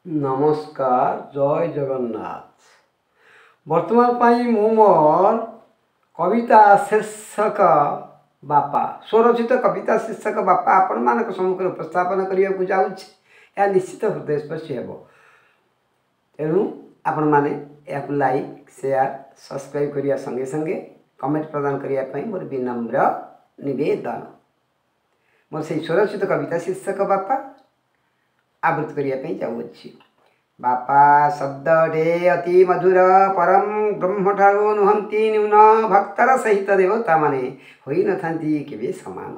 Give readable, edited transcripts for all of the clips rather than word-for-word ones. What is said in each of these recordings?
ନମସ୍କାର, ଜୟ ଜଗନ୍ନାଥ। ବର୍ତ୍ତମାନ ପାଇଁ ମୁଁ ମୋର କବିତା ଶୀର୍ଷକ ବାପା, ସ୍ୱରଚିତ କବିତା ଶୀର୍ଷକ ବାପା ଆପଣମାନଙ୍କ ସମ୍ମୁଖରେ ଉପସ୍ଥାପନ କରିବାକୁ ଯାଉଛି। ଏହା ନିଶ୍ଚିତ ହୃଦୟସ୍ପର୍ଶୀ ହେବ, ତେଣୁ ଆପଣମାନେ ଏହାକୁ ଲାଇକ୍, ସେୟାର, ସବସ୍କ୍ରାଇବ୍ କରିବା ସଙ୍ଗେ ସଙ୍ଗେ କମେଣ୍ଟ ପ୍ରଦାନ କରିବା ପାଇଁ ମୋର ବିନମ୍ର ନିବେଦନ। ମୋର ସେଇ ସ୍ୱରଚିତ କବିତା ଶୀର୍ଷକ ବାପା ଆବୃତ୍ତି କରିବା ପାଇଁ ଯାଉଅଛି। ବାପା ଶବ୍ଦଟେ ଅତି ମଧୁର, ପରମ ବ୍ରହ୍ମଠାରୁ ନୁହନ୍ତି ନ୍ୟୁନ, ଭକ୍ତର ସହିତ ଦେବତାମାନେ ହୋଇନଥାନ୍ତି କେବେ ସମାନ।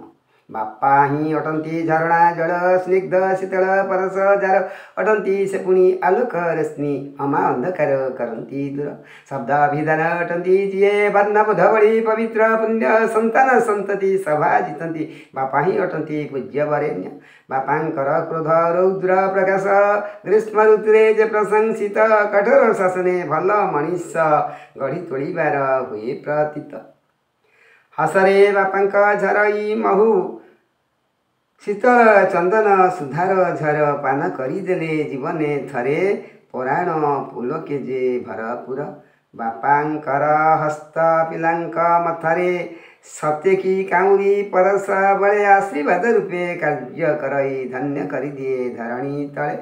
ବାପା ହିଁ ଅଟନ୍ତି ଝରଣା ଜଳ, ସ୍ନିଗ୍ଧ ଶୀତଳ ପରଶ ଯାର ଅଟନ୍ତି ସେ ପୁଣି ଆଲୋକ ରଶ୍ମି, ଅମା ଅନ୍ଧକାର କରନ୍ତି ଦୂର। ଶବ୍ଦ ଅଭିଧାନ ଅଟନ୍ତି ଯିଏ, ବର୍ଣ୍ଣବୋଧ ଭଳି ପବିତ୍ର ପୁଣ୍ୟ, ସନ୍ତାନ ସନ୍ତତି ସଭା ଜିତନ୍ତି, ବାପା ହିଁ ଅଟନ୍ତି ପୂଜ୍ୟ ବରେଣ୍ୟ। ବାପାଙ୍କର କ୍ରୋଧ ରୌଦ୍ର ପ୍ରକାଶ, ଗ୍ରୀଷ୍ମ ଋତୁରେ ଯେ ପ୍ରଶଂସିତ, କଠୋର ଶାସନେ ଭଲ ମଣିଷ ଗଢ଼ି ତୋଳିବାର ହୁଏ ପ୍ରତୀତ। ହସରେ ବାପାଙ୍କ ଝରଇ ମହୁ, ଶୀତଳ ଚନ୍ଦନ ସୁଧାର ଝର, ପାନ କରିଦେଲେ ଜୀବନେ ଥରେ ପରାଣ ପୁଲକେ ଯେ ଭରପୁର। ବାପାଙ୍କର ହସ୍ତ ପିଲାଙ୍କ ମଥାରେ ସତେ କି କାଉଁରୀ ପରଶ ବଳେ, ଆଶୀର୍ବାଦ ରୂପେ କାର୍ଯ୍ୟ କରଇ ଧନ୍ୟ କରିଦିଏ ଧରଣୀ ତଳେ।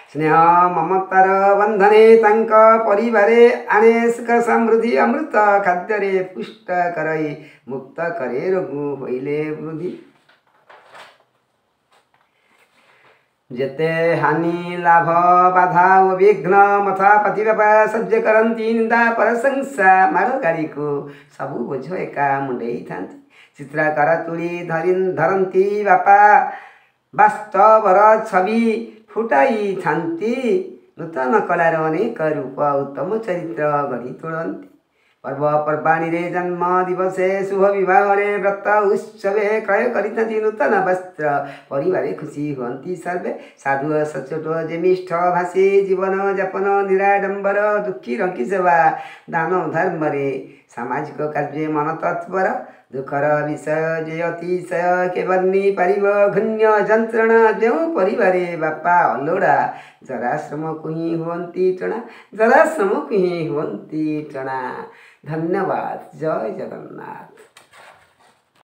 ସ୍ନେହ ମମତାର ବନ୍ଧନେ ତାଙ୍କ ପରିବାରେ ଆଣେ ସୁଖ ସମୃଦ୍ଧି, ଅମୃତ ଖାଦ୍ୟରେ ପୁଷ୍ଟ କରଇ ମୁକ୍ତ କରେ ରୋଗୁ ହୋଇଲେ ବୃଦ୍ଧି। ଯେତେ ହାନି ଲାଭ ବାଧା ଓ ବିଘ୍ନ ମଥାପତି ବାପା ସହ୍ୟ କରନ୍ତି, ନିନ୍ଦା ପ୍ରଶଂସା ମାଡ଼ ଗାଳିକୁ ସବୁ ବୋଝ ଏକା ମୁଣ୍ଡେଇଥାନ୍ତି। ଚିତ୍ରକର ତୁଳି ଧରି ଧରନ୍ତି ବାପା, ବାସ୍ତବର ଛବି ଫୁଟାଇଥାନ୍ତି, ନୂତନ କଳାର ଅନେକ ରୂପ ଉତ୍ତମ ଚରିତ୍ର ଗଢ଼ି ତୋଳନ୍ତି। ପର୍ବପର୍ବାଣୀରେ, ଜନ୍ମ ଦିବସେ, ଶୁଭ ବିବାହରେ, ବ୍ରତ ଉତ୍ସବେ କ୍ରୟ କରିଥାନ୍ତି ନୂତନ ବସ୍ତ୍ର, ପରିବାରେ ଖୁସି ହୁଅନ୍ତି ସର୍ବେ। ସାଧୁ ସଚୋଟ ଯେମିଷ୍ଠ ଭାଷୀ, ଜୀବନ ଯାପନ ନିରାଡମ୍ବର, ଦୁଃଖୀ ରଙ୍କି ସେବା ଦାନ ଧର୍ମରେ, ସାମାଜିକ କାର୍ଯ୍ୟ ମନ ତତ୍ପର। ଦୁଃଖର ବିଷୟ ଯେ ଅତିଶୟ କେ ବର୍ଣ୍ଣି ପାରିବ ଘୃଣ୍ୟ ଯନ୍ତ୍ରଣା, ଯେଉଁ ପରିବାରେ ବାପା ଅଲୋଡ଼ା, ଜରାଶ୍ରମକୁ ହିଁ ହୁଅନ୍ତି ଟଣା, ଜରାଶ୍ରମକୁ ହିଁ ହୁଅନ୍ତି ଟଣା। ଧନ୍ୟବାଦ, ଜୟ ଜଗନ୍ନାଥ।